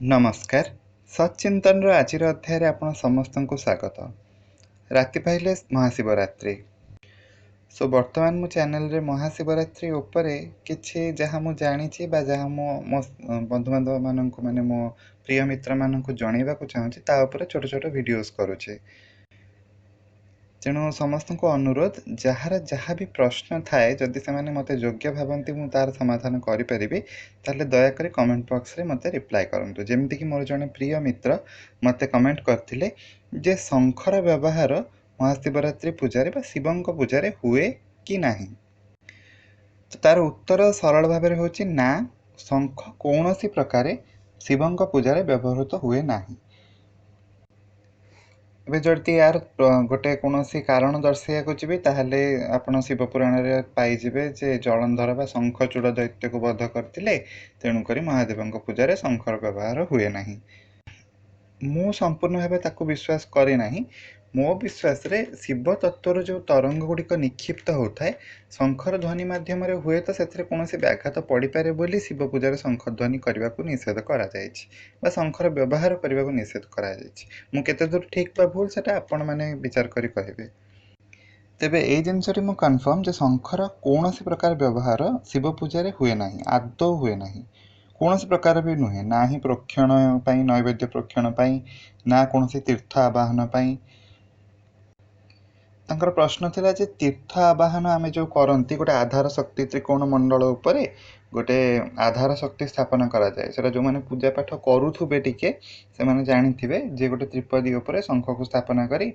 ନମସ୍କାର, ସତ୍ଚିନ୍ତନର ଆଜିର ଅଧ୍ୟାୟରେ ଆପଣ ସମସ୍ତଙ୍କୁ ସ୍ୱାଗତ। ରାତି ପାହିଲେ ମହାଶିବରାତ୍ରି। ସୋ ବର୍ତ୍ତମାନ ମୁଁ ଚ୍ୟାନେଲରେ ମହାଶିବରାତ୍ରି ଉପରେ କିଛି ଯାହା ମୁଁ ଜାଣିଛି ବା ଯାହା ମୁଁ ମୋ ବନ୍ଧୁବାନ୍ଧବମାନଙ୍କୁ, ମାନେ ମୋ ପ୍ରିୟ ମିତ୍ରମାନଙ୍କୁ ଜଣେଇବାକୁ ଚାହୁଁଛି, ତା ଉପରେ ଛୋଟ ଛୋଟ ଭିଡ଼ିଓସ୍ କରୁଛି। ତେଣୁ ସମସ୍ତଙ୍କୁ ଅନୁରୋଧ, ଯାହାର ଯାହା ବି ପ୍ରଶ୍ନ ଥାଏ, ଯଦି ସେମାନେ ମୋତେ ଯୋଗ୍ୟ ଭାବନ୍ତି ମୁଁ ତା'ର ସମାଧାନ କରିପାରିବି, ତାହେଲେ ଦୟାକରି କମେଣ୍ଟ ବକ୍ସରେ ମୋତେ ରିପ୍ଲାଏ କରନ୍ତୁ। ଯେମିତିକି ମୋର ଜଣେ ପ୍ରିୟ ମିତ୍ର ମୋତେ କମେଣ୍ଟ କରିଥିଲେ ଯେ ଶଙ୍ଖର ବ୍ୟବହାର ମହାଶିବରାତ୍ରି ପୂଜାରେ ବା ଶିବଙ୍କ ପୂଜାରେ ହୁଏ କି ନାହିଁ। ତ ତା'ର ଉତ୍ତର ସରଳ ଭାବରେ ହେଉଛି ନା, ଶଙ୍ଖ କୌଣସି ପ୍ରକାରେ ଶିବଙ୍କ ପୂଜାରେ ବ୍ୟବହୃତ ହୁଏ ନାହିଁ। ଏବେ ଯଦି ୟାର ଗୋଟେ କୌଣସି କାରଣ ଦର୍ଶାଇବାକୁ ଯିବି, ତାହେଲେ ଆପଣ ଶିବପୁରାଣରେ ପାଇଯିବେ ଯେ ଜଳନ୍ଧର ବା ଶଙ୍ଖଚୂଡ଼ ଦୈତ୍ୟକୁ ବଧ କରିଥିଲେ, ତେଣୁକରି ମହାଦେବଙ୍କ ପୂଜାରେ ଶଙ୍ଖର ବ୍ୟବହାର ହୁଏ ନାହିଁ। ମୁଁ ସମ୍ପୂର୍ଣ୍ଣ ଭାବେ ତାକୁ ବିଶ୍ୱାସ କରେ ନାହିଁ। ମୋ ବିଶ୍ୱାସରେ ଶିବ ତତ୍ତ୍ୱର ଯେଉଁ ତରଙ୍ଗ ଗୁଡ଼ିକ ନିକ୍ଷିପ୍ତ ହେଉଥାଏ ଶଙ୍ଖର ଧ୍ୱନି ମାଧ୍ୟମରେ, ହୁଏତ ସେଥିରେ କୌଣସି ବ୍ୟାଘାତ ପଡ଼ିପାରେ ବୋଲି ଶିବ ପୂଜାରେ ଶଙ୍ଖ ଧ୍ୱନି କରିବାକୁ ନିଷେଧ କରାଯାଇଛି ବା ଶଙ୍ଖର ବ୍ୟବହାର କରିବାକୁ ନିଷେଧ କରାଯାଇଛି। ମୁଁ କେତେ ଦୂର ଠିକ୍ ବା ଭୁଲ, ସେଟା ଆପଣମାନେ ବିଚାର କରି କହିବେ। ତେବେ ଏଇ ଜିନିଷଟି ମୁଁ କନଫର୍ମ ଯେ ଶଙ୍ଖର କୌଣସି ପ୍ରକାର ବ୍ୟବହାର ଶିବ ପୂଜାରେ ହୁଏ ନାହିଁ, ଆଦୌ ହୁଏ ନାହିଁ, କୌଣସି ପ୍ରକାର ବି ନୁହେଁ। ନା ହିଁ ପ୍ରୋକ୍ଷଣ ପାଇଁ, ନୈବେଦ୍ୟ ପ୍ରୋକ୍ଷଣ ପାଇଁ, ନା କୌଣସି ତୀର୍ଥ ଆବାହନ ପାଇଁ। ତାଙ୍କର ପ୍ରଶ୍ନ ଥିଲା ଯେ ତୀର୍ଥ ଆବାହନ ଆମେ ଯେଉଁ କରନ୍ତି, ଗୋଟେ ଆଧାର ଶକ୍ତି ତ୍ରିକୋଣ ମଣ୍ଡଳ ଉପରେ ଗୋଟେ ଆଧାର ଶକ୍ତି ସ୍ଥାପନା କରାଯାଏ। ସେଟା ଯେଉଁମାନେ ପୂଜା ପାଠ କରୁଥିବେ ଟିକେ ସେମାନେ ଜାଣିଥିବେ ଯେ ଗୋଟେ ତ୍ରିପଦୀ ଉପରେ ଶଙ୍ଖକୁ ସ୍ଥାପନା କରି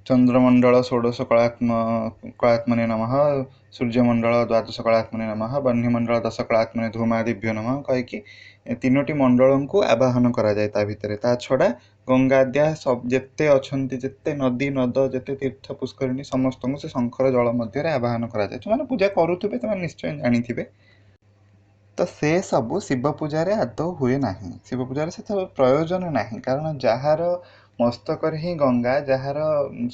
ଚନ୍ଦ୍ରମଣ୍ଡଳ ଷୋଡ଼ଶ କଳାତ୍ମନେ ନମଃ, ସୂର୍ଯ୍ୟମଣ୍ଡଳ ଦ୍ୱାଦଶ କଳାତ୍ମନେ ନମଃ, ବହ୍ନିମଣ୍ଡଳ ଦଶ କଳାତ୍ମନେ ଧୂମାଦିଭ୍ୟ ନମଃ କହିକି ତିନୋଟି ମଣ୍ଡଳଙ୍କୁ ଆବାହନ କରାଯାଏ ତା ଭିତରେ। ତା ଛଡ଼ା ଗଙ୍ଗାଦ୍ୟା ଯେତେ ଅଛନ୍ତି, ଯେତେ ନଦୀ ନଦ, ଯେତେ ତୀର୍ଥ ପୁଷ୍କରିଣୀ, ସମସ୍ତଙ୍କୁ ସେ ଶଙ୍ଖର ଜଳ ମଧ୍ୟରେ ଆବାହନ କରାଯାଏ। ଯେଉଁମାନେ ପୂଜା କରୁଥିବେ ସେମାନେ ନିଶ୍ଚୟ ଜାଣିଥିବେ। ତ ସେ ସବୁ ଶିବ ପୂଜାରେ ଆଦୌ ହୁଏ ନାହିଁ। ଶିବ ପୂଜାରେ ସେ ପ୍ରୟୋଜନ ନାହିଁ, କାରଣ ଯାହାର ମସ୍ତକରେ ହିଁ ଗଙ୍ଗା, ଯାହାର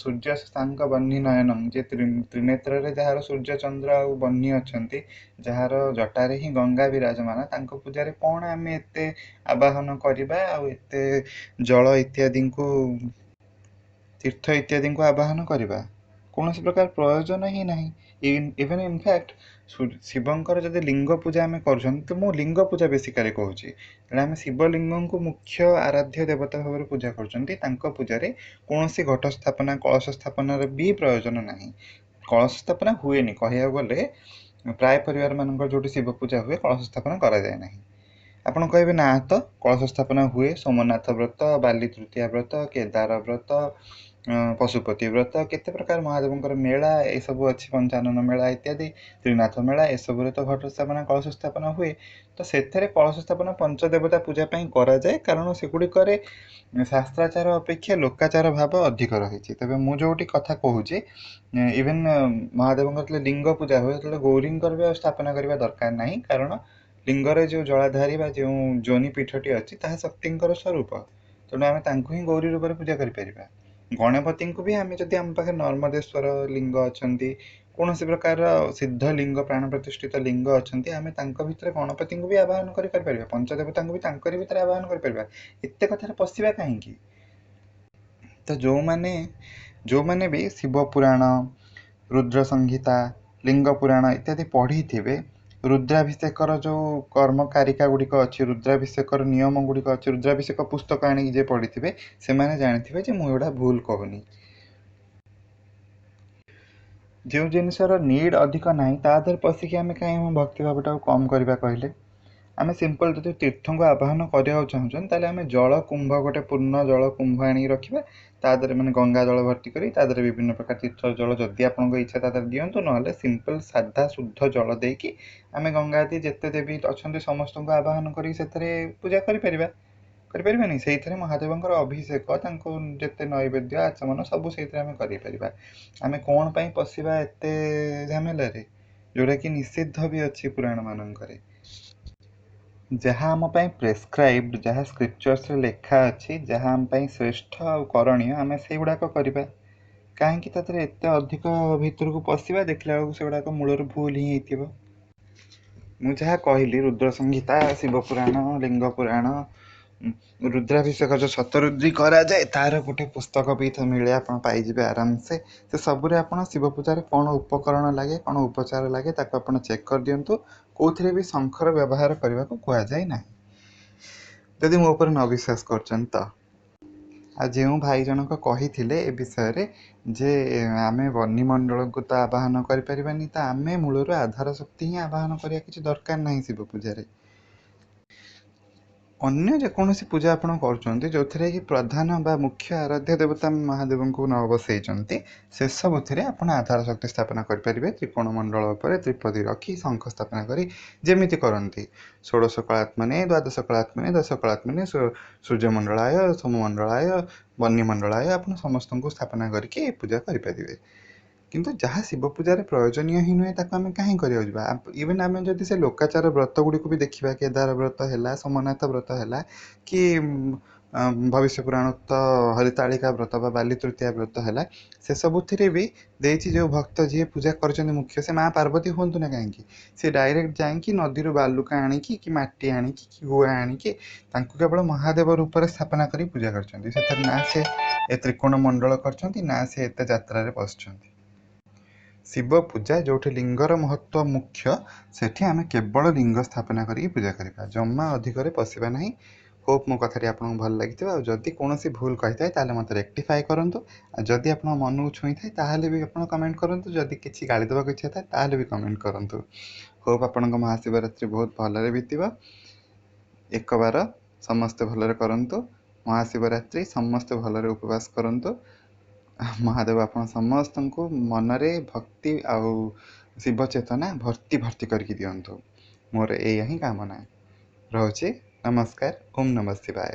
ସୂର୍ଯ୍ୟ ସାଙ୍ଗ ବହ୍ନି ନୟନଂ, ଯେ ତ୍ରିନେତ୍ରରେ ଯାହାର ସୂର୍ଯ୍ୟ ଚନ୍ଦ୍ର ଆଉ ବହ୍ନି ଅଛନ୍ତି, ଯାହାର ଜଟାରେ ହିଁ ଗଙ୍ଗା ବିରାଜମାନ, ତାଙ୍କ ପୂଜାରେ କ'ଣ ଆମେ ଏତେ ଆବାହନ କରିବା ଆଉ ଏତେ ଜଳ ଇତ୍ୟାଦିଙ୍କୁ, ତୀର୍ଥ ଇତ୍ୟାଦିଙ୍କୁ ଆବାହନ କରିବା? କୌଣସି ପ୍ରକାର ପ୍ରୟୋଜନ ହିଁ ନାହିଁ। ଇଭେନ୍ ଇନଫ୍ୟାକ୍ଟ ଶିବଙ୍କର ଯଦି ଲିଙ୍ଗ ପୂଜା ଆମେ କରୁଛନ୍ତି, ତ ମୁଁ ଲିଙ୍ଗ ପୂଜା ବେସିକାଲି କହୁଛି, ତେଣୁ ଆମେ ଶିବଲିଙ୍ଗଙ୍କୁ ମୁଖ୍ୟ ଆରାଧ୍ୟ ଦେବତା ଭାବରେ ପୂଜା କରୁଛନ୍ତି, ତାଙ୍କ ପୂଜାରେ କୌଣସି ଘଟ ସ୍ଥାପନା, କଳସ ସ୍ଥାପନାର ବି ପ୍ରୟୋଜନ ନାହିଁ। କଳସ ସ୍ଥାପନା ହୁଏନି କହିବାକୁ ଗଲେ। ପ୍ରାୟ ପରିବାରମାନଙ୍କର ଯେଉଁଠି ଶିବ ପୂଜା ହୁଏ, କଳସ ସ୍ଥାପନା କରାଯାଏ ନାହିଁ। ଆପଣ କହିବେ ନା ତ କଳସ ସ୍ଥାପନା ହୁଏ, ସୋମନାଥ ବ୍ରତ, ବାଲି ତୃତୀୟା ବ୍ରତ, କେଦାର ବ୍ରତ, ପଶୁପତି ବ୍ରତ, କେତେ ପ୍ରକାର ମହାଦେବଙ୍କର ମେଳା ଏସବୁ ଅଛି, ପଞ୍ଚାନନ ମେଳା ଇତ୍ୟାଦି, ତ୍ରିନାଥ ମେଳା, ଏସବୁରେ ତ ଘଟ ସ୍ଥାପନା, କଳସ ସ୍ଥାପନା ହୁଏ। ତ ସେଥିରେ କଳସ ସ୍ଥାପନା ପଞ୍ଚଦେବତା ପୂଜା ପାଇଁ କରାଯାଏ, କାରଣ ସେଗୁଡ଼ିକରେ ଶାସ୍ତ୍ରାଚାର ଅପେକ୍ଷା ଲୋକାଚାର ଭାବ ଅଧିକ ରହିଛି। ତେବେ ମୁଁ ଯେଉଁଠି କଥା କହୁଛି, ଇଭେନ୍ ମହାଦେବଙ୍କର ଯେତେବେଳେ ଲିଙ୍ଗ ପୂଜା ହୁଏ, ସେତେବେଳେ ଗୌରୀଙ୍କର ବି ଆଉ ସ୍ଥାପନା କରିବା ଦରକାର ନାହିଁ, କାରଣ ଲିଙ୍ଗରେ ଯେଉଁ ଜଳାଧାରୀ ବା ଯେଉଁ ଯୋନି ପୀଠଟି ଅଛି ତାହା ଶକ୍ତିଙ୍କର ସ୍ୱରୂପ। ତେଣୁ ଆମେ ତାଙ୍କୁ ହିଁ ଗୌରୀ ରୂପରେ ପୂଜା କରିପାରିବା। ଗଣପତିଙ୍କୁ ବି ଆମେ ଯଦି ଆମ ପାଖରେ ନର୍ମଦେଶ୍ୱର ଲିଙ୍ଗ ଅଛନ୍ତି, କୌଣସି ପ୍ରକାର ସିଦ୍ଧ ଲିଙ୍ଗ, ପ୍ରାଣ ପ୍ରତିଷ୍ଠିତ ଲିଙ୍ଗ ଅଛନ୍ତି, ଆମେ ତାଙ୍କ ଭିତରେ ଗଣପତିଙ୍କୁ ବି ଆବାହନ କରିପାରିବା, ପଞ୍ଚଦେବତାଙ୍କୁ ବି ତାଙ୍କରି ଭିତରେ ଆବାହନ କରିପାରିବା। ଏତେ କଥାରେ ପଶିବା କାହିଁକି? ତ ଯେଉଁମାନେ ବି ଶିବ ପୁରାଣ, ରୁଦ୍ର ସଂହିତା, ଲିଙ୍ଗ ପୁରାଣ ଇତ୍ୟାଦି ପଢ଼ିଥିବେ, ରୁଦ୍ରାଭିଷେକର ଯେଉଁ କର୍ମକାରିକା ଗୁଡ଼ିକ ଅଛି, ରୁଦ୍ରାଭିଷେକର ନିୟମ ଗୁଡ଼ିକ ଅଛି, ରୁଦ୍ରାଭିଷେକ ପୁସ୍ତକ ଆଣିକି ଯିଏ ପଢ଼ିଥିବେ, ସେମାନେ ଜାଣିଥିବେ ଯେ ମୁଁ ଏଗୁଡ଼ା ଭୁଲ କହୁନି। ଯେଉଁ ଜିନିଷର ନିଡ଼୍ ଅଧିକ ନାହିଁ ତା ଦେହରେ ପଶିକି ଆମେ କାହିଁ ଆମ ଭକ୍ତିଭାବଟାକୁ କମ୍ କରିବା କହିଲେ? ଆମେ ସିମ୍ପଲ୍ ଯଦି ତୀର୍ଥଙ୍କୁ ଆବାହନ କରିବାକୁ ଚାହୁଁଛନ୍ତି, ତାହେଲେ ଆମେ ଜଳ କୁମ୍ଭ, ଗୋଟେ ପୂର୍ଣ୍ଣ ଜଳ କୁମ୍ଭ ଆଣିକି ରଖିବା, ତା ଦେହରେ ମାନେ ଗଙ୍ଗା ଜଳ ଭର୍ତ୍ତି କରି ତା ଦେହରେ ବିଭିନ୍ନ ପ୍ରକାର ତୀର୍ଥ ଜଳ ଯଦି ଆପଣଙ୍କ ଇଚ୍ଛା ତା ଦେହରେ ଦିଅନ୍ତୁ, ନହେଲେ ସିମ୍ପଲ୍ ସାଧା ଶୁଦ୍ଧ ଜଳ ଦେଇକି ଆମେ ଗଙ୍ଗା ଆଦି ଯେତେ ଦେବୀ ଅଛନ୍ତି ସମସ୍ତଙ୍କୁ ଆବାହନ କରିକି ସେଥିରେ ପୂଜା କରିପାରିବା। କରିପାରିବାନି? ସେଇଥିରେ ମହାଦେବଙ୍କର ଅଭିଷେକ, ତାଙ୍କୁ ଯେତେ ନୈବେଦ୍ୟ ଆଚମନ ସବୁ ସେଇଥିରେ ଆମେ କରିପାରିବା। ଆମେ କ'ଣ ପାଇଁ ପଶିବା ଏତେ ଝାମେଲାରେ, ଯେଉଁଟାକି ନିଷିଦ୍ଧ ବି ଅଛି ପୁରାଣମାନଙ୍କରେ? ଯାହା ଆମ ପାଇଁ ପ୍ରେସକ୍ରାଇବ୍ଡ, ଯାହା ସ୍କ୍ରିପଚର୍ସରେ ଲେଖା ଅଛି, ଯାହା ଆମ ପାଇଁ ଶ୍ରେଷ୍ଠ ଆଉ କରଣୀୟ, ଆମେ ସେଇଗୁଡ଼ାକ କରିବା। କାହିଁକି ତା ଦେହରେ ଏତେ ଅଧିକ ଭିତରକୁ ପଶିବା, ଦେଖିଲା ବେଳକୁ ସେଗୁଡ଼ାକ ମୂଳରୁ ଭୁଲ ହିଁ ହେଇଥିବ। ମୁଁ ଯାହା କହିଲି, ରୁଦ୍ର ସଂହିତା, ଶିବପୁରାଣ, ଲିଙ୍ଗ ପୁରାଣ, ରୁଦ୍ରାଭିଷେକ ଯେଉଁ ଶତରୁଦ୍ରୀ କରାଯାଏ ତାର ଗୋଟେ ପୁସ୍ତକ ବି ମିଳେ, ଆପଣ ପାଇଯିବେ ଆରାମସେ। ସେ ସବୁରେ ଆପଣ ଶିବ ପୂଜାରେ କ'ଣ ଉପକରଣ ଲାଗେ, କ'ଣ ଉପଚାର ଲାଗେ, ତାକୁ ଆପଣ ଚେକ୍ କରିଦିଅନ୍ତୁ। କେଉଁଥିରେ ବି ଶଙ୍ଖର ବ୍ୟବହାର କରିବାକୁ କୁହାଯାଏ ନାହିଁ, ଯଦି ମୋ ଉପରେ ନ ବିଶ୍ୱାସ କରୁଛନ୍ତି ତ। ଆଉ ଯେଉଁ ଭାଇ ଜଣକ କହିଥିଲେ ଏ ବିଷୟରେ ଯେ ଆମେ ବନିମଣ୍ଡଳକୁ ତ ଆବାହନ କରିପାରିବାନି, ତ ଆମେ ମୂଳରୁ ଆଧାର ଶକ୍ତି ହିଁ ଆବାହନ କରିବା କିଛି ଦରକାର ନାହିଁ ଶିବ ପୂଜାରେ। ଅନ୍ୟ ଯେକୌଣସି ପୂଜା ଆପଣ କରୁଛନ୍ତି ଯେଉଁଥିରେ କି ପ୍ରଧାନ ବା ମୁଖ୍ୟ ଆରାଧ୍ୟ ଦେବତା ମହାଦେବଙ୍କୁ ନ ବସେଇଛନ୍ତି, ସେସବୁଥିରେ ଆପଣ ଆଧାର ଶକ୍ତି ସ୍ଥାପନା କରିପାରିବେ। ତ୍ରିକୋଣ ମଣ୍ଡଳ ଉପରେ ତ୍ରିପଦୀ ରଖି ଶଙ୍ଖ ସ୍ଥାପନା କରି ଯେମିତି କରନ୍ତି, ଷୋଡ଼ଶ କଳାତ୍ମନେ, ଦ୍ୱାଦଶ କଳାତ୍ମନେ, ଦଶ କଳାତ୍ମନେ, ସୂର୍ଯ୍ୟମଣ୍ଡଳାୟ, ସୋମମଣ୍ଡଳାୟ, ବନ୍ୟମଣ୍ଡଳାୟ, ଆପଣ ସମସ୍ତଙ୍କୁ ସ୍ଥାପନା କରିକି ପୂଜା କରିପାରିବେ। କିନ୍ତୁ ଯାହା ଶିବ ପୂଜାରେ ପ୍ରୟୋଜନୀୟ ହିଁ ନୁହେଁ, ତାକୁ ଆମେ କାହିଁ କରିବାକୁ ଯିବା? ଇଭେନ୍ ଆମେ ଯଦି ସେ ଲୋକାଚାର ବ୍ରତ ଗୁଡ଼ିକୁ ବି ଦେଖିବା, କେଦାର ବ୍ରତ ହେଲା, ସୋମନାଥ ବ୍ରତ ହେଲା, କି ଭବିଷ୍ୟ ପୁରାଣୋକ୍ତ ହରିତାଳିକା ବ୍ରତ ବା ବାଲି ତୃତୀୟା ବ୍ରତ ହେଲା, ସେସବୁଥିରେ ବି ଦେଇଛି ଯେଉଁ ଭକ୍ତ ଯିଏ ପୂଜା କରିଛନ୍ତି ମୁଖ୍ୟ, ସେ ମା ପାର୍ବତୀ ହୁଅନ୍ତୁ ନା କାହିଁକି, ସେ ଡାଇରେକ୍ଟ ଯାଇକି ନଦୀରୁ ବାଲୁକା ଆଣିକି କି ମାଟି ଆଣିକି କି ଗୁଆ ଆଣିକି ତାଙ୍କୁ କେବଳ ମହାଦେବ ରୂପରେ ସ୍ଥାପନା କରି ପୂଜା କରିଛନ୍ତି। ସେଥିରେ ନା ସେ ଏ ତ୍ରିକୋଣ ମଣ୍ଡଳ କରିଛନ୍ତି, ନା ସେ ଏତେ ଯାତ୍ରାରେ ପଶିଛନ୍ତି। ଶିବ ପୂଜା ଯେଉଁଠି ଲିଙ୍ଗର ମହତ୍ତ୍ୱ ମୁଖ୍ୟ, ସେଠି ଆମେ କେବଳ ଲିଙ୍ଗ ସ୍ଥାପନା କରିକି ପୂଜା କରିବା, ଜମା ଅଧିକରେ ପଶିବା ନାହିଁ। ହୋପ୍ ମୋ କଥାଟି ଆପଣଙ୍କୁ ଭଲ ଲାଗିଥିବ। ଆଉ ଯଦି କୌଣସି ଭୁଲ କହିଥାଏ ତାହେଲେ ମୋତେ ରେକ୍ଟିଫାଏ କରନ୍ତୁ। ଆଉ ଯଦି ଆପଣଙ୍କ ମନକୁ ଛୁଇଁଥାଏ ତାହେଲେ ବି ଆପଣ କମେଣ୍ଟ କରନ୍ତୁ। ଯଦି କିଛି ଗାଳି ଦେବାକୁ ଇଚ୍ଛା ଥାଏ ତାହେଲେ ବି କମେଣ୍ଟ କରନ୍ତୁ। ହୋପ୍ ଆପଣଙ୍କ ମହାଶିବରାତ୍ରି ବହୁତ ଭଲରେ ବିତିବ। ଏକବାର ସମସ୍ତେ ଭଲରେ କରନ୍ତୁ ମହାଶିବରାତ୍ରି, ସମସ୍ତେ ଭଲରେ ଉପବାସ କରନ୍ତୁ। ମହାଦେବ ଆପଣ ସମସ୍ତଙ୍କୁ ମନରେ ଭକ୍ତି ଆଉ ଶିବ ଚେତନା ଭର୍ତ୍ତି ଭର୍ତ୍ତି କରିକି ଦିଅନ୍ତୁ, ମୋର ଏଇଆ ହିଁ କାମନା ରହୁଛି। ନମସ୍କାର, ଓମ୍ ନମଃ ଶିବାୟ।